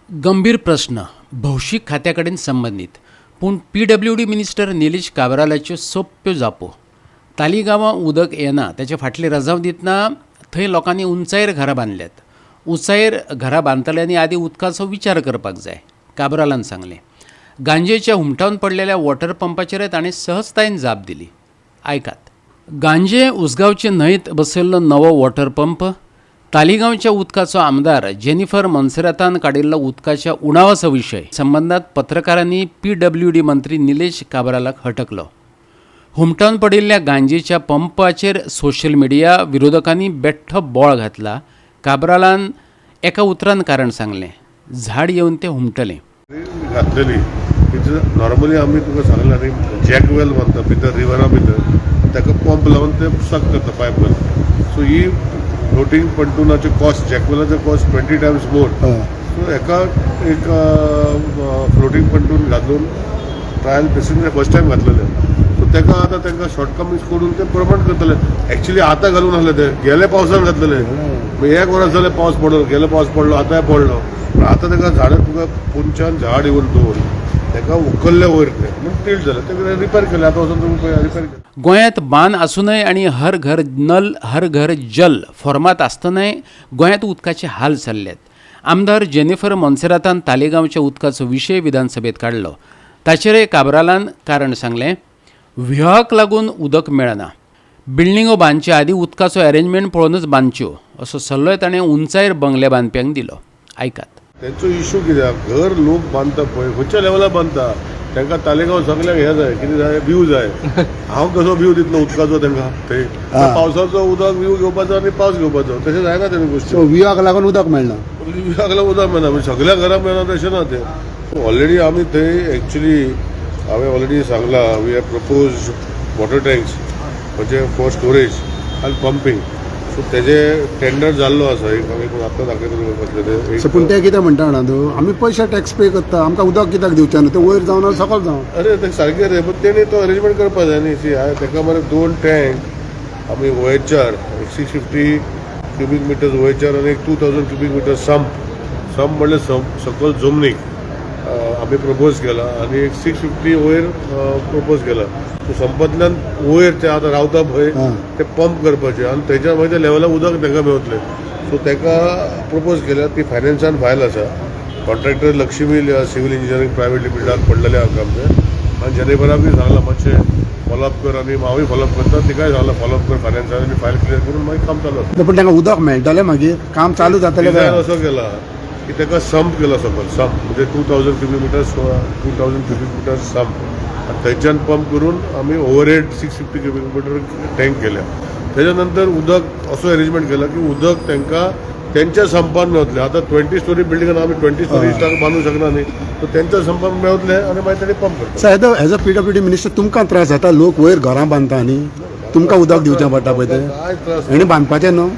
गंभीर प्रस्न, भौशीक खात्या कडेन संबंदीत. पूण पीडब्ल्यूडी मिनिस्टर निलेश काब्रालाच्यो सोंप्यो जापो. तालिगांवां उदक येना ताचे फाटली रजांव दितना थंय लोकांनी उंचायेर घरां बांदल्यात. उंचायेर घरां बांदतल्यांनी आदीं उदकाचो विचार करपाक जाय, काब्रालान सांगलें. गांजेच्या हुमटावन पडलेल्या वॉटर पंपाचेरय ताणें सहजतायेन जाप दिली. आयकात. गांजे उसगांवचे न्हंयत बसयल्लो नवो वॉटर पंप, तालिगांवच्या उदकाचो आमदार जेनिफर मोन्सेरातान काडिल्लो उदकाच्या उणावाचो विशय संबंदात पत्रकारांनी पीडब्ल्यूडी मंत्री निलेश काब्रालाक हटकलो. हुमटावन पडिल्ल्या गांजेच्या पंपाचेर सोशल मिडिया विरोधकांनी बेठ्ठो बोळ घातला. काब्रालान एका उतरान कारण सांगलें, झाड येवन तें हुमटलें. घातलेली नॉर्मली आमी तुका सांगला न्ही, जॅक वेल बांदता भितर, रिवरा भितर, ताका पंप लावन ते सक करता पायप घालून. सो ही फ्लोटींग पंटूनाचे कॉस्ट जॅक वेलाचो कॉस्ट 20 टायम्स मोर. सो हेका एक फ्लोटींग पंटून घालून ट्रायल बेसीस फर्स्ट टायम घातलेले. सो ताका आतां तांकां शॉर्टकमिंग्स करून ते प्रमाण करतले. एक्चुली आतां घालून आसले ते गेले पावसान घातलेले. एक वर्स जालें पावस पडलो, गेले पावस पडलो, आतांय पडलो. पूण आतां ताका झाडां तुका पोंदच्यान झाड येवन दवर ताका उखल्ले वयर ते म्हणून टिल्ट जालें, ते रिपेर केलें. आतां वचून तुमी रिपेर केलें. गोंयांत बांद आसूनय आनी हर घर नल हर घर जल फॉर्मात आसतनाय गोंयांत उदकाचे हाल चल्ल्यात. आमदार जेनिफर मोन्सेरातान तालेगांवच्या उदकाचो विशय विधानसभेत काडलो. ताचेरय काब्रालान कारण सांगलें, व्ह्याक लागून उदक मेळना. बिल्डिंगो बांदचे आदीं उदकाचो अरेंजमेंट पळोवनच बांदच्यो असो सल्लोय ताणें उंचायेर बंगले बांदप्यांक दिलो. आयकात. तेंचो इशू कित्याक घर लोक बांदता पळय, खंयच्या लेवलार बांदता, तांकां तालेगांव सगल्यांक हें जाय, कितें जाय, व्यू जाय. हांव कसो व्यू दितलो उदकाचो तांकां? थंय पावसाचो उदक व्यू घेवपाचो आनी पावस घेवपाचो, तशें जायना तें गोश्टी. सो व्यूआक लागून उदक मेळना. व्यूआक लागून उदक मेळना म्हणजे सगल्या घरां मेळना तशें ना तें. ऑलरेडी आमी थंय एक्चुली हांवें ऑलरेडी सांगलां, we have propose water tanks म्हणजे फॉर स्टोरेज आनी पंपींग. सो तेजे टेंडर जाल्लो आसा एक, आमी आतां दाखयता तुका कसलें तें. सो पूण ते कितें म्हणटा जाणा तूं, आमी पयशे टॅक्स पे करता, आमकां उदक कित्याक दिवचें न्हू? तें वयर जावं ना सकल जावं. अरे ते सारकें रे, पण तेणी तो अरेंजमेंट करपा जाय न्ही. सी, ताका मरे दोन टँक आमी ओएचआर एक 650 क्युबीक मिटर्स ओएचआर आनी एक 2000 क्युबीक मिटर संप. संप म्हणल्यार संप सकल जमनीक आमी प्रपोज केला आनी एक 650 वयर प्रपोज केला. सो संपांतल्यान वयर ते आतां रावता पळय ते पंप करपाचे आनी तेच्या मागीर त्या लेवलाक उदक तांकां मेवतलें. सो ताका प्रपोज केल्या, ती फायनान्सान फायल आसा. Contractor Lakshmi civil engineering private लिमिटेडाक पडलेलें आहा काम तें. आनी जेनिफराकूय सांगलां मातशें फॉलोअप कर आनी हांवूय फॉलोअप करता. तिकाय सांगलां फॉलोअप कर फायनान्सान आनी फायल क्लियर करून मागीर काम चालू आसा. पूण तांकां उदक मेळटलें मागीर काम चालू जातलें. डिझायन असो केला की ताका संप केला सकयल. संप म्हणजे 2000 cubic meters, 2000 cubic meter sump आनी थंयच्यान पंप करून आमी overhead 650 cubic meter tank केल्या. तेच्या नंतर उदक असो अरेंजमेंट केला की उदक तांकां तेंच्या संपान मेवतलें. आतां 20 स्टोरी बिल्डिंगान आमी 20 स्टोरी बांदूंक शकना न्ही. सो तेंच्या संपान मेवतलें आनी मागीर तेणी पंप करता. So as a PWD minister तुमकां त्रास जाता? लोक वयर घरां बांदता न्ही, तुमकां उदक दिवचें पडटा पळय तें. काय त्रास? हेणी बांदपाचें न्हू.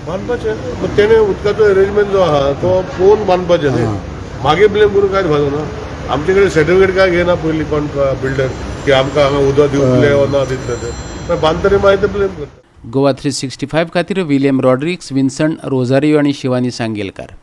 बांदपाचें, पण तेणे उदकाचो अरेंजमेंट जो आहा तो पळोवन बांदपाचें न्ही. मागीर ब्लेम करून कांयच फायदो ना. आमचे कडेन सर्टिफिकेट काय घेयना पयलीं कोण बिल्डर की आमकां हांगा उदक दिवतले वा ना दितले ते. मागीर बांदतरी मागीर ते ब्लेम करता. गोवा 365 खातीर विलियम रॉड्रिक्स, विन्संट रोजारियो आणि शिवानी सांगेलकार.